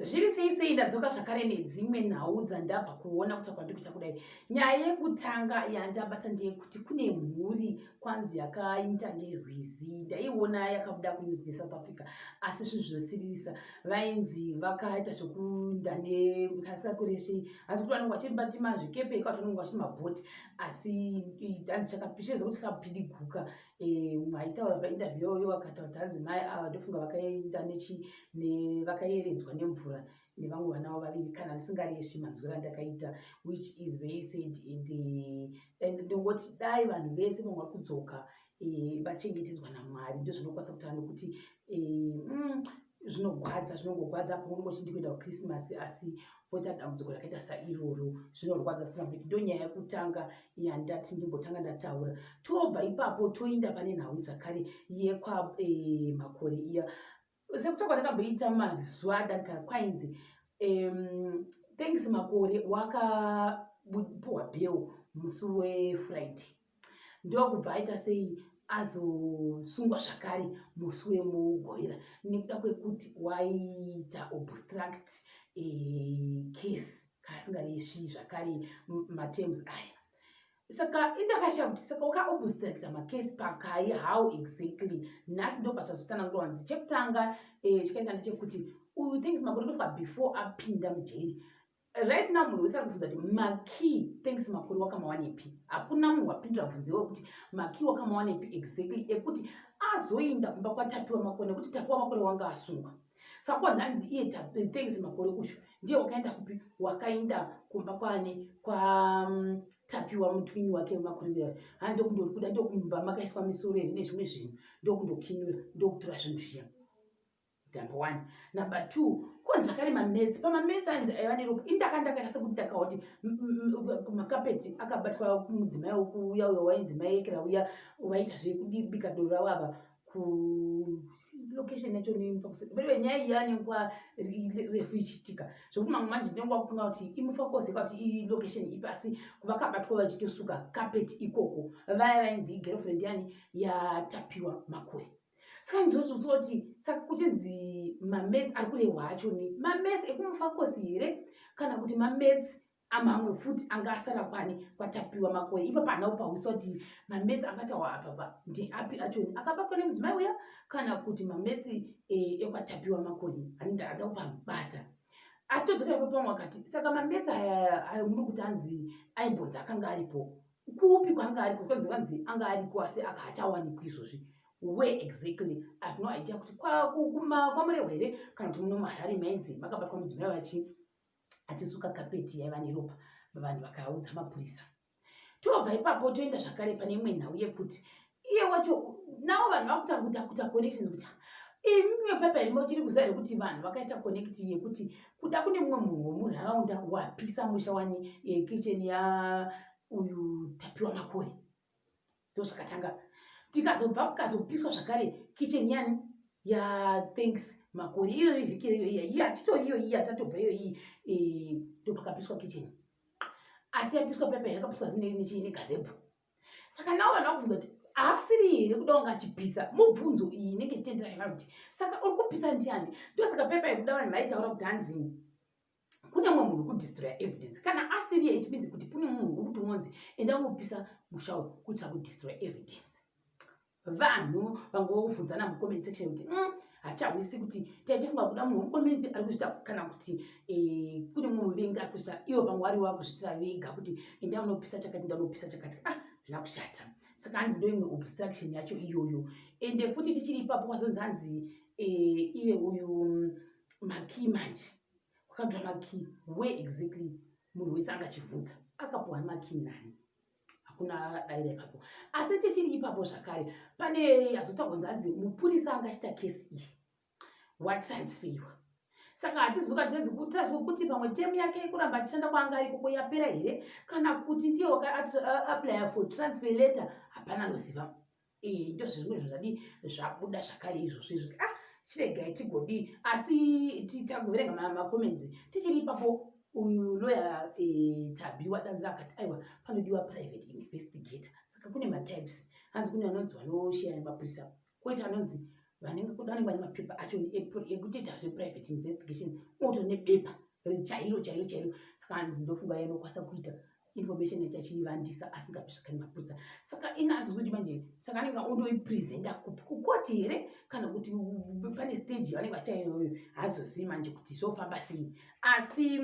Zviri sei sei, ndadzoka zvakare nedzimwe nhau dzandabva kuona kuti kwandiri kuita kudai. Nyaya yekutanga yandabata ndeyekuti kune mhuri kwanzi yakaita nerwizi. Ndaiona yakabuda kunews dzeSouth Africa, asi zvinhu zvinosiririsa. Vainzi vakaita zvekunda nekasakureshe, asi kuti vanenge vachibati mazvikepe ikati vanenge vachiti mabhoti, asi hanzi chakapisha zvekuti chakapidiguka. Umwe aitaura painterview iyoyo akataura kuti hanzi mai ava ndofunga vakaenda nechi vakayeredzwa nemvura nevamwe vana vavo vaviri, kana ndisingaresvi manzwiro andakaita, which is very sad. And ndongoti dai vanhu vese vamwe vari kudzoka vachengetedzwa naMwari. Ndo zvinokwanisa kutaura nekuti zvinogwadza, zvinongogwadza apo unenge uchindi kuenda kuChristmas, asi poita dambudziko rakaita sairoro, zvinorwadza singabviti. Ndo nyaya yekutanga yandati ndimbotanga ndataura. Tobva ipapo toinda pane nhau zvakare yekwa Makore iya. Sekutaura kwandakamboita mazuva adarika, kwainzi Thanks Makore wakapuhwa bail musi weFriday, ndokubva aita sei, azosungwa zvakare musi weMugovera nekuda kwekuti waita obstruct case, kaasingaresvi zvakare materms aya. Saka indakashaya kuti saka wakaobstructa macase pakai, how exactly? Nhasi ndo pasazotsanangurwa. Nzi chekutanga chikaita ndechekuti uyu Thanks Makore ndofuka before apinda mujeri, right now munhu wese ari kubvunza kuti makey Thanks Makore wakamawanepi. Hakuna munhu wapindura bvunzo iwe kuti makey wakamawanepi exactly ekuti azoinda kumba kwaTapiwa Makore, nekuti Tapiwa Makore wanga asungwa. Saka kwanzi hanzi iye Thanks Makore uyu ndiye wakaenda kupi? Wakaenda kumba kwane kwaTapiwa, mutwini wake Makore uya. Ha, ndokundokuda, ndokumba makaiswa misoro here nezvimwe zvinhu, ndokundokinyura, ndokutora zvinhu zviya. Number one. Number two, konzi zvakare mamats, pamamats ainzi aiva neropa. Indakandakaita sekuti ndakawa kuti makapeti akabatwa mudzimai wekuuya uyo wainzi Maekera uya, vaita zvekubika doro ravo ava kulocation yacho. Nemufakusi nyaya iya nenguva refu ichiitika zvokuti mamwe manje ndinonga kufunga kuti iMufakose kuti ilocation ipi, asi vakabatwa vachitosuka kapeti ikoko, vaya vainzi igirlfriend yani yaTapiwa Makore. Saka ndizvozvo kuti saka kuchinzi mamats ari kurehwa acho ni mamats ekuMufakosi here, kana kuti mamats amamwe futi anga asara kwani kwaTapiwa Makore ipapo? Hana kupahwiswa kuti mamats akataurwa apapa ndeapi achoni, akabatwa nemudzimai uya kana kuti mamats ekwaTapiwa Makore. Handa kupabata, asi todzokera ipapo. Pamwe akati saka mamats aya ayo muri kuti anzi aimbonzi akanga aripo kupi? Kwaanga ariko kwanzi kwanzi anga ariko, asi akaachawanikwi izvozvi. Where exactly, I have no idea kuti kwaMurehwa here kana kuti muno muHarare mainzi makabatwa mudzimai vachi achisuka kapeti yaiva neropa, vanhu vakaudza mapurisa. Tobva ipapo toenda zvakare pane imwe nhau yekuti iye wacho navo vanhu vakuta kuita kuita connections kuti imwe pepa irimo chiri kuziva here kuti vanhu vakaita connect yekuti kuda kune mumwe munhu wemunharaunda wapisa musha wani, kitchen ya uyu Tapiwa Makore. Ndozvakatanga, tikazobva kukazopiswa zvakare kitchen yani yaThanks Makore iyoyo vhiki iyoyo iya iya titori iyo iya tatobva iyo iyi, ndopakapiswa kitchen. Asi yapiswa pepa yakapiswa negazebo. Saka navo vanhu vakubvunza kuti haasiri here kuda kunge achipisa. Mubvunzo iyi inenge ichitendera nevanhu kuti saka uri kupisa ndiani? Ndosaka pepa yekuda vanhu vaitaura kuti hanzi kune mumwe munhu kudestroya evidence. Kana asiri it means kuti kune munhu uri kuti unonzi enda unopisa musha uyu kuitira kudestroya evidence. Vanhu vangobvunzana mucomment section kuti hatichahwisi kuti taitifunga kuda munhu wemucommunity ari kuzviita kana kuti kune mumwe muvengi ari kuzviita. Ivo pamwe vari vakuzviitira vega kuti enda unopisa chakati, enda unopisa chakati. Ah, zvina kushata. Saka hanzi ndo imwe obstruction yacho iyoyo. Ende futi tichiri ipapo, kwazonzi hanzi iye uyu makey manje wakatora makey where exactly? Munhu wese angachibvunza akapuwa makey nani, hakuna daira ipapo. Asi tichiri ipapo zvakare, pane azotaurwa hanzi mupurisa angachita kesi iyi watransferiwa. Saka hatizokatenzi kuti pamwe term yake yekuramba achishanda kwaanga ari ikoko yapera here, kana kuti ndiye wakaapplya for transfer letter. Hapana anoziva. Ndo zvimwe zvadii zvabuda zvakare izvozvo izvo. Ah, chiregai tigodii, asi tagoverenga macomments. Tichiri ipapo, uyu lawyer Tabi wadanza akati aiwa, panodiwa private investigator. Saka kune matypes, hanzi kune vanonzi vanosheya nemapurisa, koita anonzi Vanenge vanenge vane mapepa acho ekutoita zveprivate investigation, oto nebepa chairo chairo chairo. Saka hanzi ndofunga yanokwanisa kuita information yacho achiivandisa asingapi zvakare mapurisa. Saka inazo kuti manje, saka anenge ondoipresenta kupi? Kukoti here, kana kuti pane stage yavanenge vachiita iyoyo? Haazozivi manje kuti zvofamba sei. Asi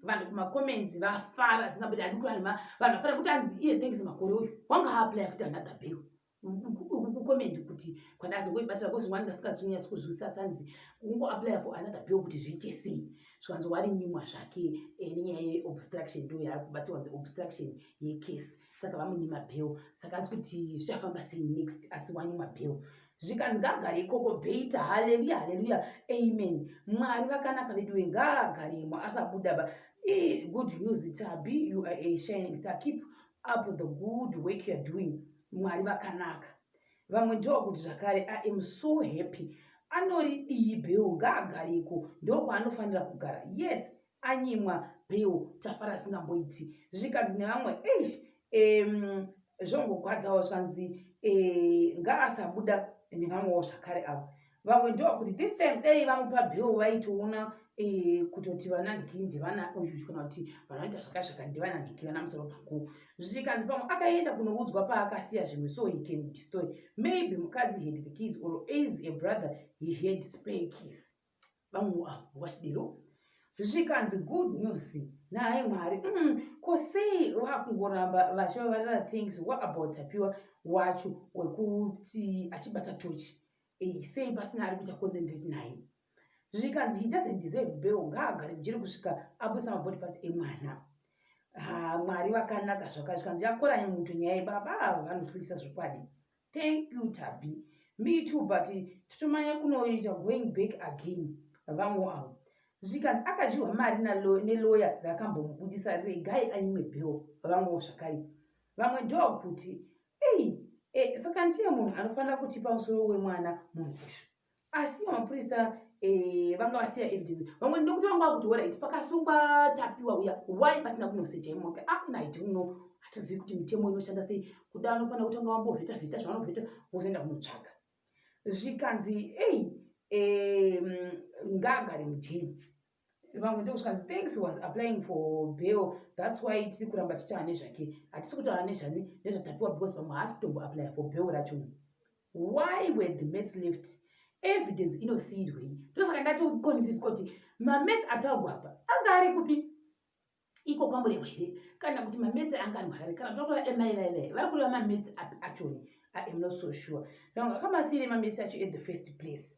vanhu kumacomments vafara zingamboti hadi kuvanhu vanhu vafara kuti anzi iye Thanks Makore uyu wanga aapply futi another bail. Kucomment kuti kwandazongoibatira kozvimwe ndasingazonyatsi kuzwisisa, sanzi kungoapply for another bail kuti zviite sei. Zvikanzi warinyimwa zvake nenyaya yeobstruction, ndo yaari kubatirwa nzi obstruction yecase, saka vamunyima bail. Saka asi kuti zvichafamba sei next, asi wanyimwa bail. Zvikanzi ngaagare ikoko better. Haleluya, haleluya, amen. Mwari vakanaka veduwe, ngaagaremo asabuda ba. Good news, Tabi, you are a shining star. Keep up the good work you are doing. Mwari vakanaka. Vamwe ndokuti zvakare, "I am so happy. Anoridii bail? Ngaagareko, ndokwaanofanira kugara." Yes, anyimwa bail, tafara asingamboiti. Zvikanzi nevamwe, eish, zvongogwadzawo. Zvikanzi ngaasabuda nevamwewo zvakare avo. Vamwe ndokuti this time dai vamupa bail, vaitoona kutoti vana nhiki ndevana uyu, kana kuti vanoita zvakazvaka ndevana nhiki, vana musoro pangu. Zvikanzi pamwe akaenda kunoudzwa paakasiya zvimwe, so he can destroy. Maybe mukadzi had the keys, or is a brother, he had spare keys. Vamwe avo vachidero. Zvikanzi good news naye Mwari. Ko sei vakungoramba vachivavarira things? What about Tapiwa wacho wekuti achibata tochi? Sei pasina ari kuita concentrate naye? Zvikanzi he doesn't deserve bail, ngaagare kujeri kusvika abudisa mabody parts emwana. Ha, Mwari vakanaka zvakare. Zvikanzi yakora muto nyaya baba ava vanohlisa zvokwadi. Thank you, Tabi. Me too, but totomanya kunoita going back again. Vamwe avo zvikanzi akadyiwa mari neloya rakambomubudisa, regai anyimwe bail. Vamwewo zvakare, vamwe ndokuti ei saka ndiye munhu anofanira kutipa musoro wemwana munhu uyu, asi mapurisa vanga vasiya evidence. Vamwe ndokuti vanga vakuti alright, pakasungwa Tapiwa uya, why pasina kunosecha imoka? Ah, I don't know, hatizivi kuti mitemo inoshanda sei. Kuda anofanira kutanga wambovheta vheta zvavanovheta, wozoenda kunotsvaga. Zvikanzi ei, ngaagare mujeri. Vamwe ndokusvikanzi Thanks was applying for bail, that's why tiri kuramba tichitaura nezvake. Hatisi kutaura nezvani, nezvaTapiwa, because pamwe haasi kutomboapply for bail racho. Why were the mats left? Evidence inosiyirwei? Ndosaka ndatoconfuse kuti mamats ataurwa apa anga ari kupi? Iko kwamurehwa here, kana kuti mamats anga ari muHarare? Kana totora emai vaivai, vari kureva mamats api achoni? I am not so sure. Vamwe vakamasiyire mamats acho at the first place.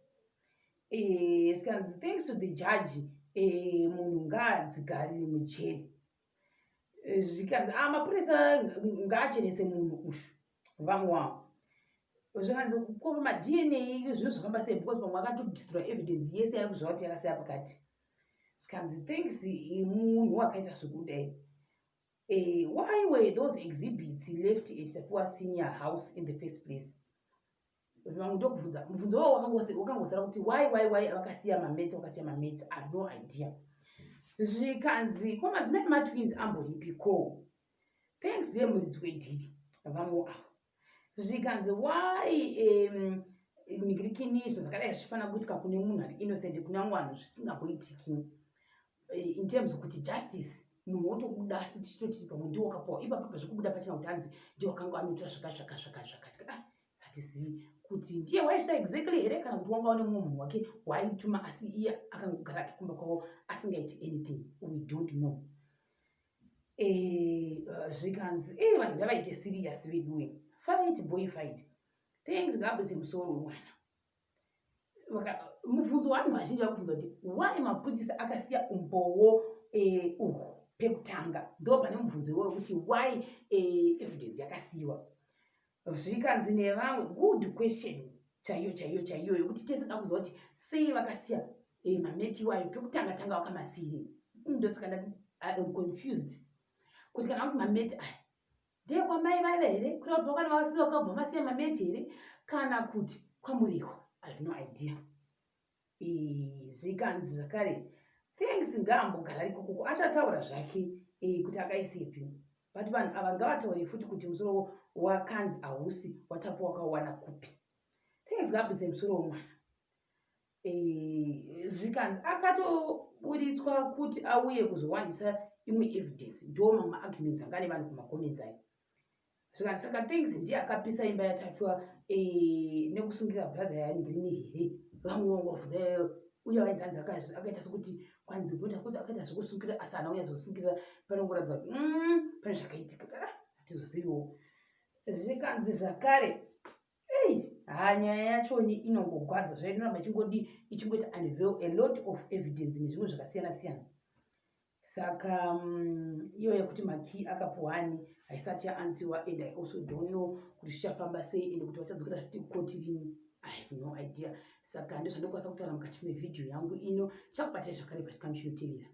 Zvikanzi thanks to the judge. Munhu ngaadzigarire mujeri. Zvikanzi a mapurisa ngaachenese munhu uyu. Vamwe wavo zvikanzi ko maDNA zvinhu zvafamba sei? Because pamwe akatodestroy evidence yese yari kuzva kuti yakasiya pakati. Zvikanzi thanks munhu wakaita zvekudai. Why were those exhibits left at Tapiwa Senior house in the first place? Vamwe ndokubvunza mubvunzo wavo wakangosara kuti why, why, why vakasiya mamets, vakasiya mamets? I have no idea. Zvikanzi ko madzimai ematwins amboripiko? Thanks ndiye muridzi wedhiri. Vamwe avo zvikanzi why ningirikini izvo zvakadai zvichifanira kuitika kune munhu ari innocent, kune vamwe vanhu zvisingamboitiki? In terms of kuti justice, munhu wotobuda, asi tichitoti pamwe ndiwo wakapuwa ipapa zvekubuda pachena kuti hanzi ndiwo wakanga anotora zvaka zvaka zvaka zvakati. Ah, hatizivi kuti ndiye waizvita exactly here, kana kuti wanga une mumwe munhu wake waaituma, asi iye akangogara ake kumba kwavo asingaiti anything. We don't know. Zvikanzi vanhu ngavaite serious veduwe. Fight boy fight. Thanks ngaabudise musoro wemwana. Mubvunzo wavanhu vazhinji vakubvunza kuti why mapurisa akasiya umbowo uhu pekutanga? Ndo pane mubvunzo iwoyo kuti why evidence yakasiyiwa. Zvikanzi nevamwe, good question chaiyo chaiyo chaiyo, yekuti tese da kuziva kuti sei vakasiya mameti iwayo pekutanga tanga vakamasiyirei. Ndosaka ndati I am confused kuti kana kuti mameti aya ndekwamai vaiva here, kureva kuti vakana vasiwa vakabva masiya mameti here, kana kuti kwamuriwa? I have no idea. Zvikanzi zvakare Thanks ngaambogara ikokoko, achataura zvake kuti akaisepi. But vanhu ava ngavataure futi kuti musoro wakanzi hausi waTapiwa wakauwana kupi. Thanks ngaabvise musoro womwana. Eh, zvikanzi akatoburitswa kuti auye kuzowanisa imwe evidence ndo mamwe arguments anga ane vanhu kumacomments ayo. Zvikanzi saka Thanks ndiye akapisa imba yaTapiwa eh, nekusungira brother yaNgirini here? Vamwe vangovhunza uye vainzi hanzi akaita sekuti kwanzi kuita kuti akaita zvekusungira asi haana kunyatsosungira, panongoratidza kuti pane zvakaitika, ah, hatizoziviwo. Zvikanzi zvakare ei, ha, nyaya yachoni inongogwadza zvayo, inoramba ichingodi ichingoita unveil a lot of evidence nezvimwe zvakasiyana siyana. Saka iyo yekuti makey akapuwa ani haisati yaanziwa, and I also don't know kuti zvichafamba sei and kuti vachadzokera futi kukoti rini, I have no idea. Saka ndozvandokwanisa kutaura mukati mevhidhiyo yangu ino. Chakubatai zvakare pachikamu chinotevera.